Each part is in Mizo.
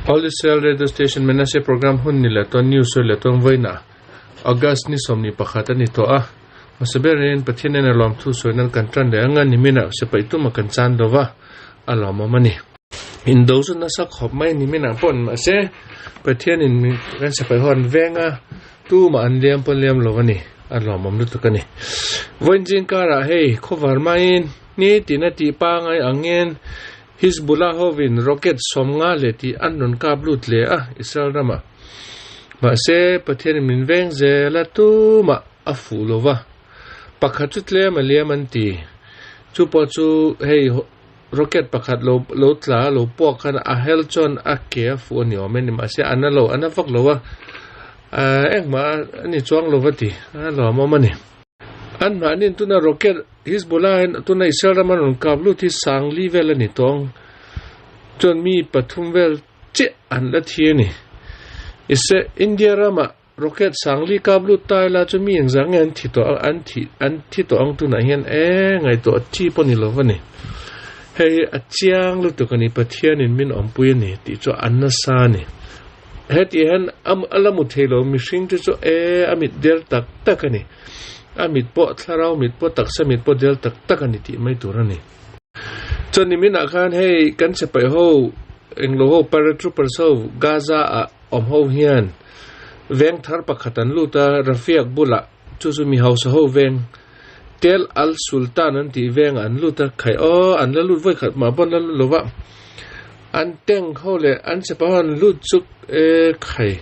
All Israel Radio Station Menashe program hun ni leh tawn news sawi leh tawn vawiinah August ni 21 a ni tawh a. Hmasa berin Pathian nen a lawmthu sawi nan kan tan leh ang a, niminah sipai tuma kan chan lo va, a lawmawm a ni. Indo chu nasa khawp mai niminah pawh ni mahse Pathianin kan sipai ho an veng a, tumah an liam pawh liam lo a ni, a lawmawm lutuk a ni. Vawiin zing karah hei khawvar maiin ni tina tih pangai angin Hizbullah hovin rocket 50 leh tih an rawn kap lut leh a Israel ramah. Mahse, Pathianin min veng zel a, tumah a fuh lo va. Pakhat chu tlem a liam an ti. Chu pawh chu hei rocket pakhat lo lo tla lo puak khan a hel chuan a ke a fuh a ni awm e ni. Mahse, a na lo, a na vak lo a, engmah a ni chuang lo va ti. A lawmawm a ni. An mahniin tuna rocket Hizbollah hian tuna Israel rama rawn kap lut hi 4000 vel a ni tawng. Chuan mi pathum vel chiah an la thi a ni. Ise India rama rocket 4000 kap lut ta ila chu mi engzah nge an thi tawh an thi an thi tawh ang tunah hian e ngaihtuah chi pawh ni lo va ni. Hei hi a chiang lutuk a ni Pathianin min awmpui a ni tih chu an nasa a ni. Heti hian a la mu thei lo mihring te chu e a mit del tak tak a ni. A mit pawh thlarau mit pawh taksa mit pawh del tak tak a ni tih mai tur a ni. Chuan niminah khan hei kan sipai ho englo ho paratroopers ho Gaza ah awm ho hian veng thar pakhat an lut a Rafiak bulah chu chu mi hausa ho veng Tel Al Sultan an tih veng an lut a khai aw an la lut vawi khat mah pawh an la lut lo va. An tank ho leh an sepa ho an lut chuk e khai.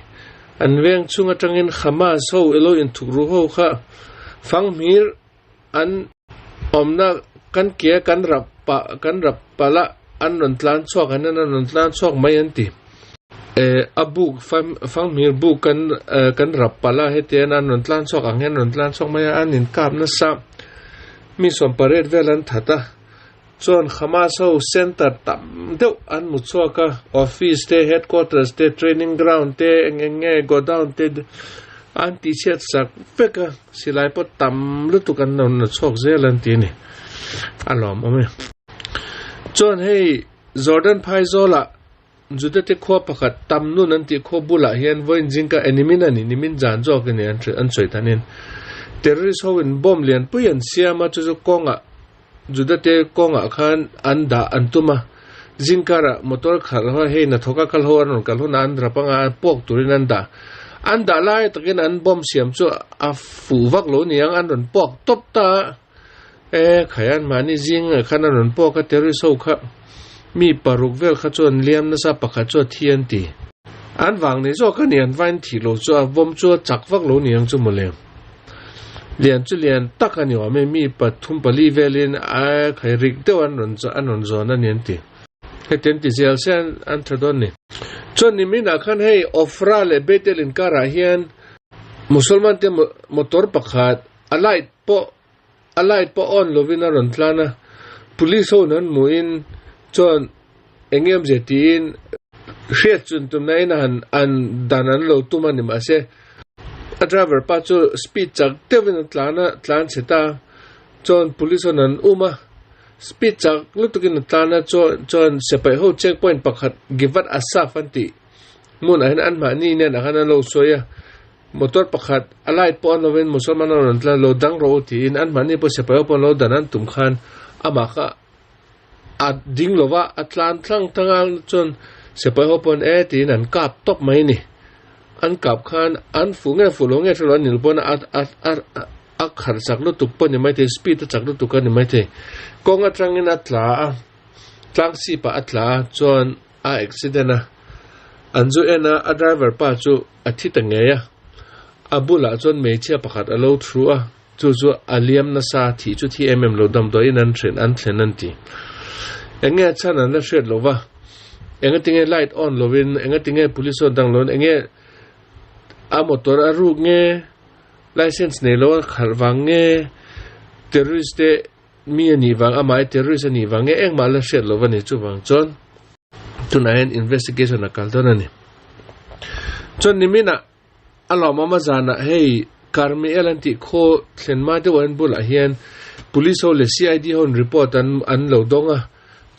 An veng chung atangin Hamas ho elo inthukru ho kha fanghmir an awmna kan ke kan rap pah kan rap palh a an rawn tlan chhuak an an rawn tlan chhuak mai an ti. E a buk fanghmir buk kan kan rap palh a hetian an rawn tlan chhuak ang hian an rawn tlan chhuak mai a an inkap nasa mi 18 vel an that a. Chuan Hamas ho center tam deuh an hmu chhuak a, office te, headquarters te, training ground te, eng eng nge godown te an tihchhiat sak vek a, silai pawh tam lutuk an lo na chhuak zel an ti a ni. A lawmawm e. Chuan hei Jordan Phaizawlah Judate khua pakhat Tamnun an tih khua bulah hian vawiin zingka enimin a ni, nimin zan zawk a ni an an sawi thanin. Terrorist ho in bomb lianpui an siam a, chu chu kawngah Judate kawngah khan an dah an tum a. Zingkarah motor khalh ho hei hnathawk a kal ho an rawn kal hunah an rap anga puak turin an dah. An dah lai takin an bomb siam chu a fuh vak lo niang an rawn puak tawp ta a. E, khai an mahni zing ah khan an rawn puak a terrorist ho kha mi paruk vel kha chuan liam nasa pakhat chu a thi an ti. An vang nei zawk a ni an vain thih lo chu a bomb chu a chak vak lo niang chu mawle. Lian chu lian tak a ni awm e, mi pathum pali velin a khai rik deuh an rawn an rawn zawn a ni an ti. Heti an ti zel se an tha dawn ni. Chuan niminah khan hei Ofra leh Bethel inkarah hian Musalman te motor pakhat a light pawh a light pawh on lovin a rawn tlan a, police ho an hmuhin chuan eng nge awmzia tiin hriat chun tumna in han an dan an lo tum a ni mahse a driver pa chu speed chak deuhin a tlan a tlan chhe ta chuan police ho an um a speed chak lutukin a tlan a chuan chuan sipai ho check point pakhat Givat Asaf an tih hmunah hian an mahni nen ah khan an lo sawi a. Motor pakhat a light pawh an lovin Musalman an rawn tlan lo dang rawh u tiin an mahni pawh sipai ho pawh an lo dan an tum khan amah kha a ding lova a tlan thlang thlang a chuan sipai ho pawh e tiin an kap tawp mai a ni. An kap khan an fuh nge fuh lo nge hre lo a nil pawn a a a a kharh chak lutuk pawh a ni maithei speed a chak lutuk a ni maithei. Kawng atangin a tla a tlang sip ah a tla a chuan a accident a an zu en a a driver pa chu a thi ta ngei a a bulah chuan hmeichhia pakhat a lo thu a chu chu a liam nasa thih chu thi em em lo damdawiin an then an thlen an ti eng nge a chhan an la hriat loh va eng atinge light on lovin eng atinge police awn dang lovin eng nge a motor a ruk nge license nei lo a khalh vang nge terrorist te Mi a nih vang, amah hi terrorist a nih vang nge engmah la hriat lo va ni chuvang chuan tunah hian investigation a kal dawn a ni. Chuan niminah a lawmawm a zanah hei Karmiel an tih khaw thlen hma deuh an bulah hian police ho leh CID ho in report an an lo dawng a.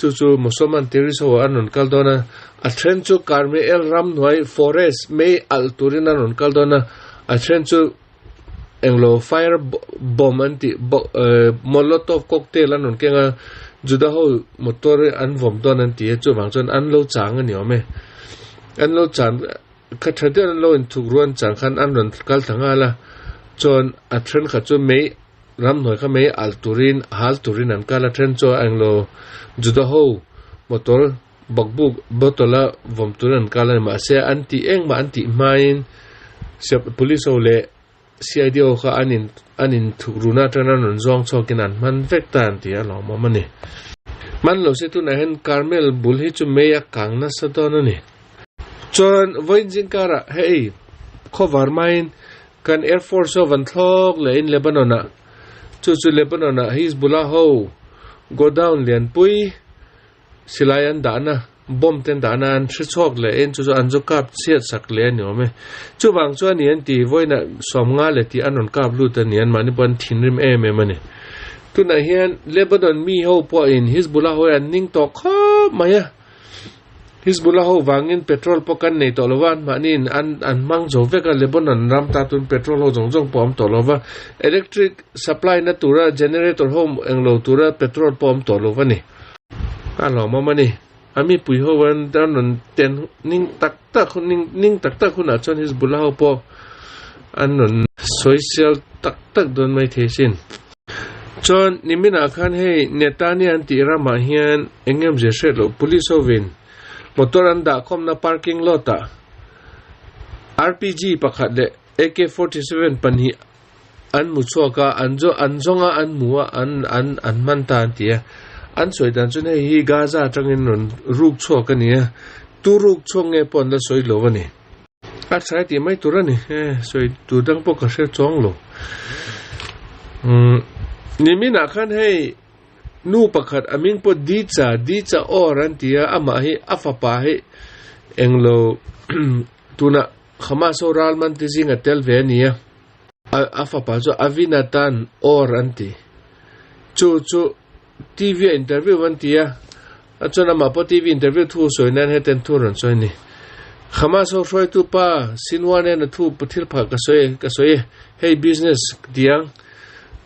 Chu chu Musalman terrorist ho an rawn kal dawn a, a then chu Karmiel ramhnuai forest mei alh turin an rawn kal dawn a, a then chu englo fire bomb an tih molotov cocktail an rawn keng a, Juda ho motor an vawm dawn an ti a, chuvang chuan an lo chang a ni awm e. An lo chan kha tha deuh an lo inthuk ruan chang khan an rawn kal ta nghal a, chuan a thenkhat chu mei Ramhnuai kha mei alh turin hal turin an kal a, then chu englo Juda ho motor bakbuk bottle a vawm turin an kal a ni. Mahse an tih engmah an tih hmain police ho leh CID ho kha an in an inthuk runa atangin an rawn zawng chhuakin an hman vek ta an ti a lawmawm a ni. Hman lo se tunah hian Carmel bul hi chu mei a kang nasa dawn a ni. Chuan vawiin zingkarah hei khawvar maiin Kan Air Force ho van thlawk leh in Lebanon ah, chu chu Lebanon ah Hizbullah ho godown lianpui silai an dahna, bomb te an dahna an hre chhuak leh in chu chu an zu kap chhiat sak leh a ni awm e. Chuvang chuan ni an ti vawiinah sawmnga leh tih an rawn kap lut a ni an mahni pawh an thinrim em em a ni. Tunah hian Lebanon mi ho pawhin Hizbullah ho hi an ning tawh khawp mai a. Hizbullah ho vangin petrol pawh kan nei tawh lova, an mahniin an an hmang zo vek a, Lebanon ram ta tun petrol ho zawng zawng pawh a awm tawh lova, electric supply na tura generator ho englo tura petrol pawh a awm tawh lova ni. A hlawmawm a ni. A mipui ho an an rawn ten ning tak tak hun ning ning tak tak hunah chuan Hizbullah ho pawh an rawn sawisel tak tak dawn mai thei sin. Chuan niminah khan hei Netanya an tih ramah hian eng nge awmzia hriat loh police hovin motor an dah khawmna parking lot ah RPG pakhat leh AK-47 pahnih an hmu chhuak a, an zawng an zawng a an hmu a an an an hman ta an ti a. An sawi dan chuan hei hi Gaza atangin rawn ruk chhuak a ni a, tu ruk chhuak nge pawh an la sawi lo a ni. A tha tih mai tur a ni e, sawi tur dang pawh ka hre chuang lo. Umm niminah khan hei nu pakhat a hming pawh Dicha, Dicha Or an ti a, amah hi a fapa hi englo tunah Hamas ho ral man te zinga tel ve a ni a, a fapa chu Avinatan Or an ti. Chu chu TV a interview an ti a, a chuan amah pawh TV interview thu sawi nan hetiang thu a rawn sawi a ni. Hamas ho hruaitu pa Sinwar nen a thu thil phah ka sawi ka sawi e, hei business tiang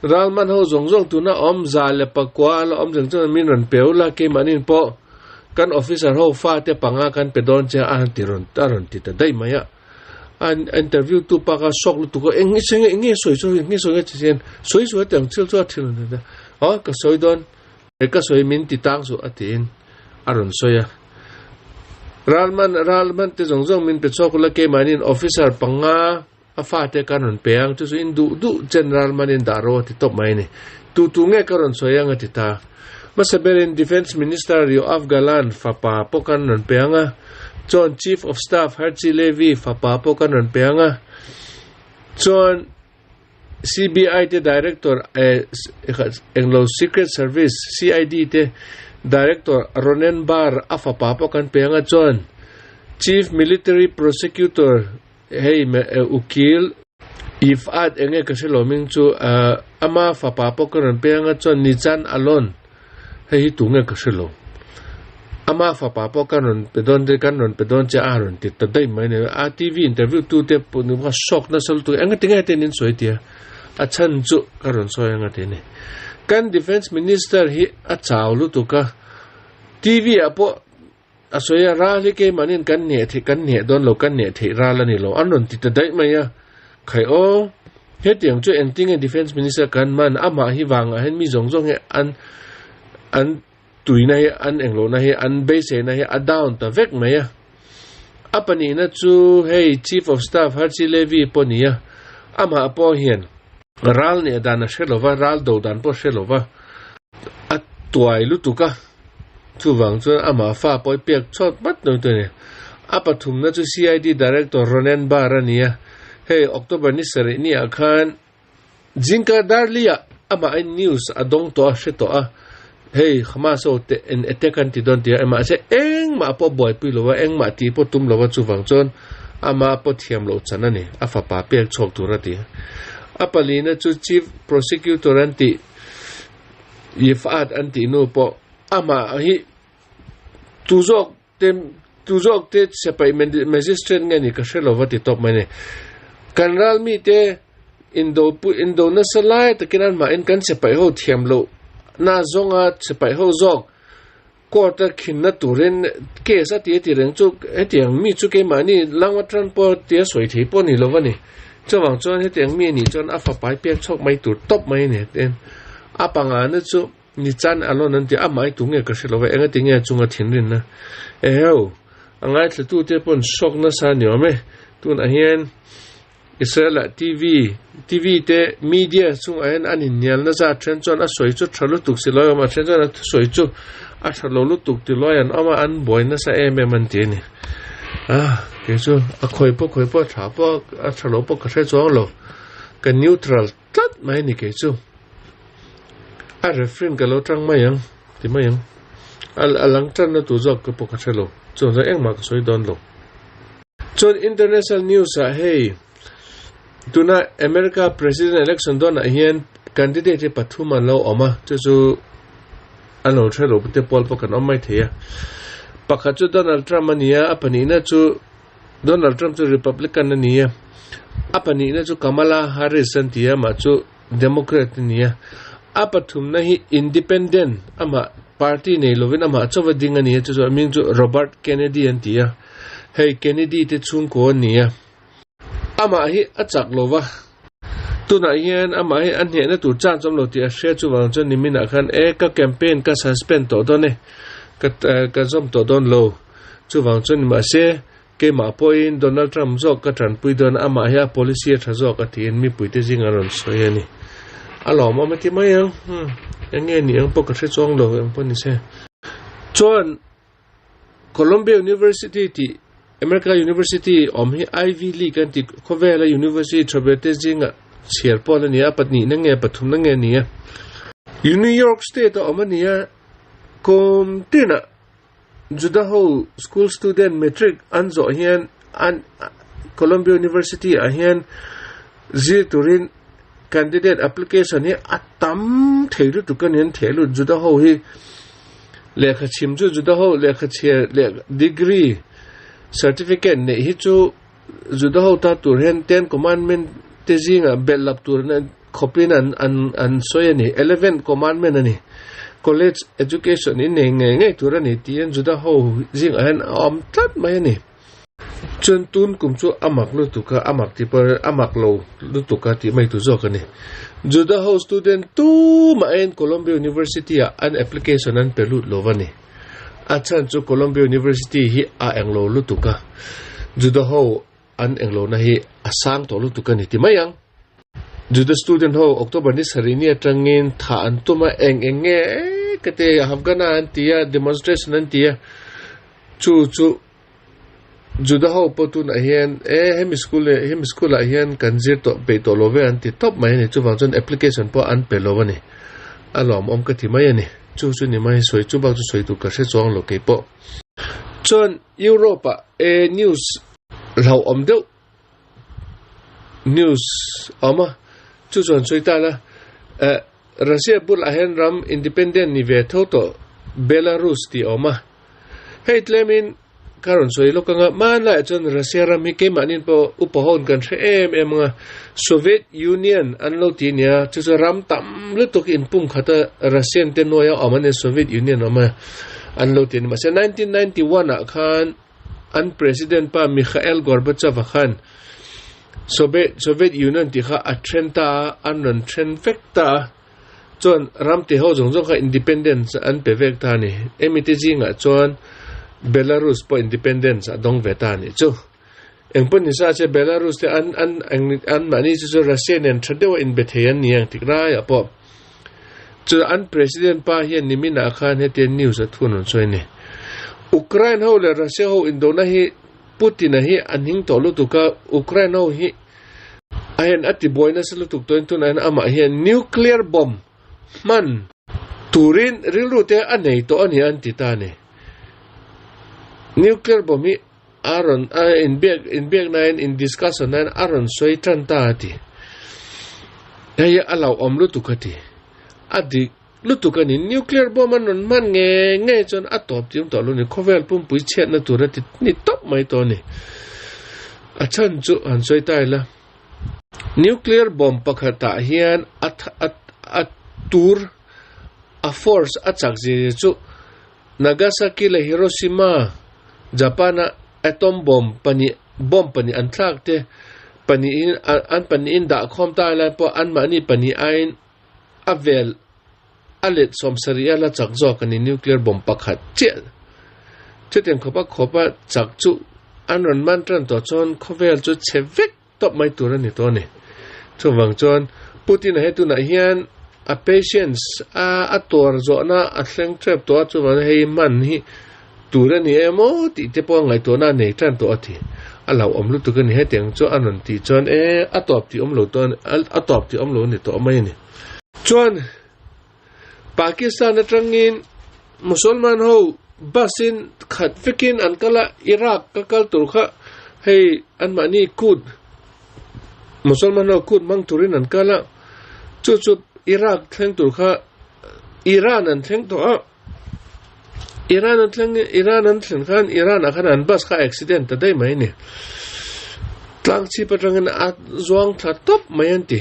ralman ho zawng zawng tuna awm za leh pakua a la awm reng chuan min rawn pe ula keimahnin pawh kan officer ho fate panga kan pe dawn che a han ti rawn a rawn ti ta daih mai a. An interview tu pa kha shock lutuk a, eng nge eng nge sawi chu eng nge sawi nge ti hian sawi sawi tiang thil chu a thil a ni a, ka sawi dawn e ka sawi min ti tang suh a tiin a rawn sawi a. Ralman ralman te zawng zawng min pe chhuak ula keimahniin officer panga a fate kan rawn pe ang chu chu in duh duh chen ralmanin dah ro a ti tawp mai a ni. Tu tu nge ka rawn sawi ang a ti ta. Hmasa berin Defence Minister Yoav Gallant fapa pawh kan rawn pe ang a, chuan Chief of Staff Herzi Levy fapa pawh kan rawn pe ang a, chuan CBI te Director englo Secret Service CID te Director Ronen Bar a fapa pawh kan pe ang a, chuan Chief Military Prosecutor Hei ukil if at enge ka hre lo ming chu ama fapa pawh ka rawn peng a chuan Nichan Alon hei hi tunge ka hre lo ama fapa pawh ka rawn pe dawn che kan rawn pe dawn che a rawn ti ta daih mai ni a TV interview tu te pawh ni kha shock nasa lutuk enge tinge hetiang in sawi tia a chhan chu ka rawn sawi anga ti ni kan defence minister hi a chau lutuk a TV ah pawh A sawi a, ral hi keimahniin kan hneh theih, kan hneh dawn lo, kan hneh theih ral a ni lo. An rawn ti ta daih mai a, Khai aw, hetiang chu engtinge Defence Minister kan man, amah hi vangah hian mi zawng zawng hi an an tuina hi, an englohna hi, an beiseina hi a down ta vek mai a. A pahnihna chu hei Chief of Staff Herzi Levy pawh ni a, amah pawh hian ral hneh dan a hre lova, ral do dan pawh a hre lova, a tuai lutuk a. Chuvang chuan amah fa pawh i pek chawt vat lo ta ni. A pathumna chu CID Director Ronen Bar a ni a, hei October ni sarih ni ah khan Jinkar Darli ah amah in news a dawng tawh a, hre tawh a, hei Hamas ho te in attack an ti dawn ti a, mahse engmah pawh buaipui lo a, engmah tih pawh tum lo a, chuvang chuan amah pawh thiam loh chan a ni, a fapa pek chhuak tur a ti. A palina chu Chief Prosecutor an tih Yifat an tih nu pawh amah hi. Tu zawk te tu zawk te sipai magistrate nge ni ka hre lo va ti tawp mai a ni. Kan ral mite indo pu indo nasa lai takin an mahin kan sipai ho thiam loh na zawnga sipai ho zawk court a khinna turin case a ti a ti reng chu hetiang mi chu keimahni lama tan pawh tia sawi thei pawh a ni lo va ni. Chuvang chuan hetiang mi a nih chuan a fapai pek chhawk mai tur tawp mai a ni. Tin, a pangana chu Ni chan a lawn an ti a, amah hi tunge ka hre lo va, engati nge a chunga thinrinna? Eheu, a ngaithlatute pawn shock nasa a ni awm e. Tunah hian Israel-ah TV, TV te media chungah hian an inhnial nasa, a then chuan a sawi chu tha lutuk si lawi awm a, a then chuan a thusawi chu a tha lo lutuk ti lawi an awm a, an buai nasa em em an ti a ni. Ah, kei chu a khawi pawh khawi pawh a tha pawh a tha lo pawh ka hre chuang lo, ka neutral tlat mai a ni kei chu. A refrin ka lo tang mai ang ti mai ang. A a lang tanna tur zawk ka pawh ka hre lo. Chuan chuan engmah ka sawi dawn lo. Chuan international news ah hei tuna America president election dawnah hian candidate hi pathum an lo awm a, chu chu an lo hre lo te pawl pawh kan awm mai thei a. Pakhat chu Donald Trump a ni a, a pahnihna chu Donald Trump chu Republican a ni a, a pahnihna chu Kamala Harris an ti a, amah chu Democrat a ni a. A pathumna hi Independent, amah party nei lovin amah chauva ding a ni a, chu chu a hming chu Robert Kennedy an ti a. Hei Kennedy te chhungkaw a ni a. Amah hi a chak lo va, tunah hian amah hi a hnehna tur chance awm lo tih a hria chuvang chuan niminah khan e ka campaign ka suspend tawh dawn e, ka ka zawm tawh dawn lo. Chuvang chuan nimahse, keimah pawhin Donald Trump zawk ka tanpui dawn a, amah hi a policy a tha zawk a tiin mipuite zinga rawn sawi a ni. A lawmawm a ti mai ang, hmm, eng nge ni ang pawh ka hre chuang lo, eng pawh ni se. Chuan Columbia University tih America University awm hi Ivy League an ti, khawvela university tha ber te zinga chhiar pawh la ni a, pahnihna nge pathumna nge ni a. New York State a awm a ni a, kum tinah Juda ho school student matric an zawh hian an Columbia University ah hian zir turin candidate application hi a tam thei lutuk a ni an theh lut Juda ho hi lehkha chhim chu Juda ho lehkha chhiar leh degree certificate neih hi chu Juda ho ta tur hian ten commandment te zingah belh lap tur khawpin an an an sawi a ni. Eleventh commandment a ni. College education in nei ngei ngei tur a ni tiin Juda ho zingah hian a awm tlat mai a ni. Chuan tun kum chu a mak lutuk a, a mak tih pawh a mak lo lutuk a tih mai tur zawk a ni. Juda ho student tumahin Columbia University ah an application an pe lut lo va ni. A chhan chu Columbia University hi a englo lutuk a, Juda ho an englohna hi a sang tawh lutuk a ni ti mai ang. Juda student ho October ni sarih ni atangin thah an tum a, eng eng nge ka ti, Afghana an ti a, demonstration an ti a, chu chu Juda ho pawh tunah hian e hemi school leh hemi school ah hian kan zir tawh peih tawh lo ve an ti tawp mai a ni, chuvang chuan application pawh an pe lo a ni, a lawmawm ka ti mai a ni, chu chu ni mai sawi chu bak chu sawi tur ka hre chuang lo kei pawh. Chuan Europe ah e news hlauhawm deuh news a awm a, chu chuan sawi ta la eh Russia bulah hian ram independent ni ve tho tawh Belarus tih a awm a, hei tlemin ka rawn sawi lawk anga hmanlaiah chuan Russia ram hi keimahni pawh upa ho kan hre em em anga Soviet Union an lo ti nia chu chu ram tam lutuk inpumkhat a Russian te nuaia awm a nia Soviet Union awm a an lo ti a ni mahse 1991 ah khan An President pa Mikhail Gorbachev a khan Soviet Soviet Union tih kha a then ta a, an rawn then vek ta a, chuan ram ti ho zawng zawng kha independence an pe vek ta a ni. Hemi te zingah chuan Belarus pawh independence a dawng ve ta a nih chu. Engpawh ni sa che Belarus te an an an mahni chu chu Russia nen tha deuha inbe thei an ni ang tik raiah pawh Chu an President pa hian niminah khan hetiang news a thun rawn sawi a ni. Ukraine ho leh Russia ho indona hi Putin-a hi a hning tawh lutuk a, Ukraine ho hi a hian a tibuai nasa lutuk tawhin tunah hian amah hian nuclear bomb hman turin rilru te a nei tawh a ni an ti ta a ni. Nuclear bomb hi a rawn a inbiak inbiaknain in discussion nain a rawn sawi tan ta a ti. Hei hi a hlauhawm lutuk a ti. A dik. lutuk a ni. Nuclear bomb an rawn hman nge nge chuan a tawp ti awm tawh lo ni. Khawvel pumpui chhiatna tur a ti ni tawp mai tawh a ni. A chhan chu han sawi ta ila, nuclear bomb pakhatah hian a a tur a force a chak zia zia chu Nagasaki leh Hiroshima, Japan-a atom bomb pahnih bomb pahnih an thlak te pahnihin an pahnihin dahkhawm ta lai pawh anmahni pahnih aiin a vel a let sawmsarih a la chak zawk a ni nuclear bomb pakhat chiah. Chutiang khawpa khawpa chak chu an rawn man tan tawh chuan khawvel chu chhe vek tawp mai tur a ni tawh a ni. Chuvang chuan Putin-a he tunah hian a patience a a tuar zawhna a thleng tep tawh a, chuvang hei man hi tur a ni em aw tih te pawh ngaihtuahna a nei tan tawh a ti. A hlauhawm lutuk a ni hetiang chu a rawn tih chuan e a tawp tih awm lo tawh a tawp tih awm lo a ni tawh mai a ni. Chuan Pakistan atangin Musalman ho bus in khat vekin an kal a, Iraq ka kal tur kha hei anmahni kut Musalman ho kut hmang turin an kal a, chu chu Iraq thleng tur kha Iran an thleng tawh a, Iran an thleng Iran an thlen khan Iran ah khan an bus kha accident ta daih mai a ni. Tlang chhip atangin a zuang thla tawp mai an ti.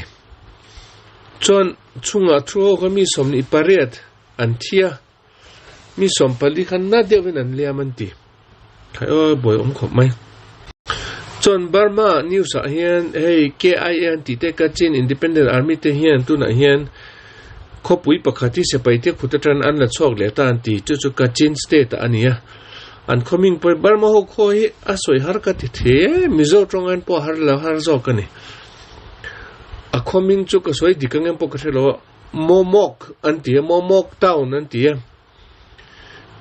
Chuan chungah thu ho kha mi 28 an thi a, mi 14 khan na deuhin an liam an ti. Khai aw buai awm khawp mai. Chuan Burma news ah hian hei KIA an tih te Kachin Independent Army te hian tunah hian khawpui pakhat hi sipai te khut atang an la chhuak leh ta an ti. Chu chu Kachin state ah a ni a. An khaw hming pawh hi Burma ho khaw hi a sawi har ka ti thei e, Mizo tawng aiin pawh har lo har zawk a ni. A khaw hming chu ka sawi dik ang em pawh ka hre lo a, Momok an ti a, Momok town an ti a.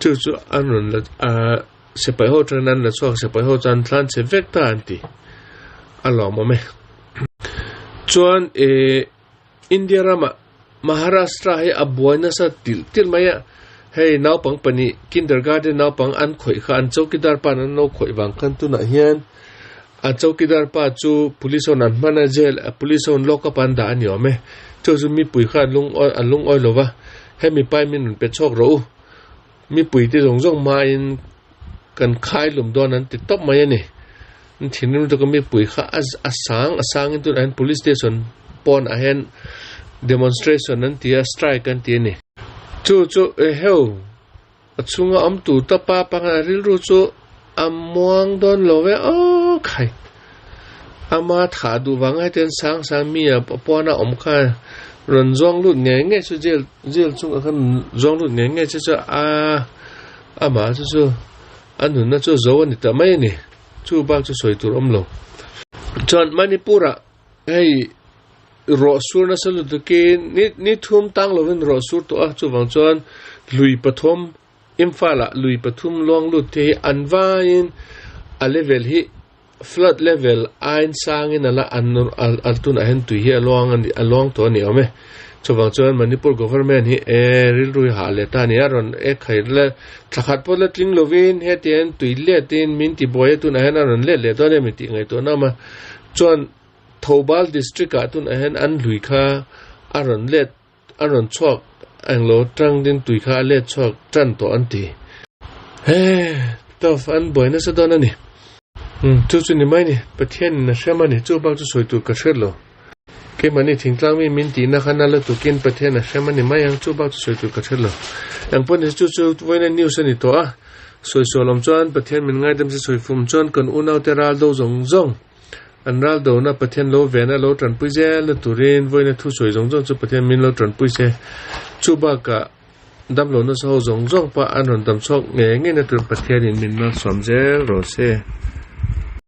Chu chu an rawn la ahh sipai ho atangin an la chhuak sipai ho chuan thlan chhe vek ta an ti a lawmawm e. Chuan ehh India ramah Maharashtra hi a buai nasa tilh tilh mai a, hei naupang pahnih kindergarten naupang an khawih kha an chowkidar pa an lo khawih vang khan tunah hian a chowkidar pa chu police ho an hman a jail police ho lock up an dah a ni awm e. Chu chu mipui kha an lungawi an lungawi lo va, hemi pai min rawn pe chhuak rawh u, mipui te zawng zawng hmain kan khai lum dawn an ti tawp mai a ni. An thinrim lutuk a mipui kha a a sang a sangin tunah hian police station pawnah hian demonstration an ti a strike an ti a ni. Chu chu eheu a chhunga awm tur ta pa pakhat a rilru chu a muang dawn lo ve aw khai ama thah duh vang ai ten sang sang mi a pawn a awm kha rawn zawng lut ngei ngei chu jail jail chungah khan zawng lut ngei ngei chu chu a amah chu chu a nunna chu zo a ni ta mai a ni chu bak chu sawi tur awm lo chuan Manipur ah hei Rawh sur nasa lutukin ni ni thum tang lovin rawh sur tawh a, chuvang chuan lui pathum Imphal ah lui pathum luang lut te hi an vaiin a level hi flood level ain sangin ala an al tunah hian tui hi a luang a ni a luang tawh a ni awm e. Chuvang chuan Manipur government hi e rilru hi hah leh ta a ni a, rawn e khai la thla khat pawh la tling lovin hetiang tui letin min ti buai a tunah hian a rawn let leh dawn em tih ngaihtuahna awm a, chuan Thoubal District ah tunah hian an hlui kha a rawn let a rawn chhuak englo tang din tui kha a let chhuak tan tawh an ti. He tough an buai nasa dawn a ni. Umm chu chu ni mai ni Pathian in a hrem a ni chu bak chu sawi tur ka hriat lo. Keimahni thingtlang mi min tihna kha na lutukin Pathian a hrem a ni mai ang chu bak chu sawi tur ka hriat lo. Engpawh ni chu chu vawiina news a ni tawh a sawi sual awm chuan Pathian min ngaidam se sawi fum chuan kan unaute ral do zawng zawng An ral dona Pathian lo vena lo tanpui zel na turin vawiina thu sawi zawng zawng chu Pathian min lo tanpui se. Chu bakah damlo nasa ho zawng zawng pawh an rawn dam chhuak ngei ngei na tur Pathianin min malsawm zel rawh se.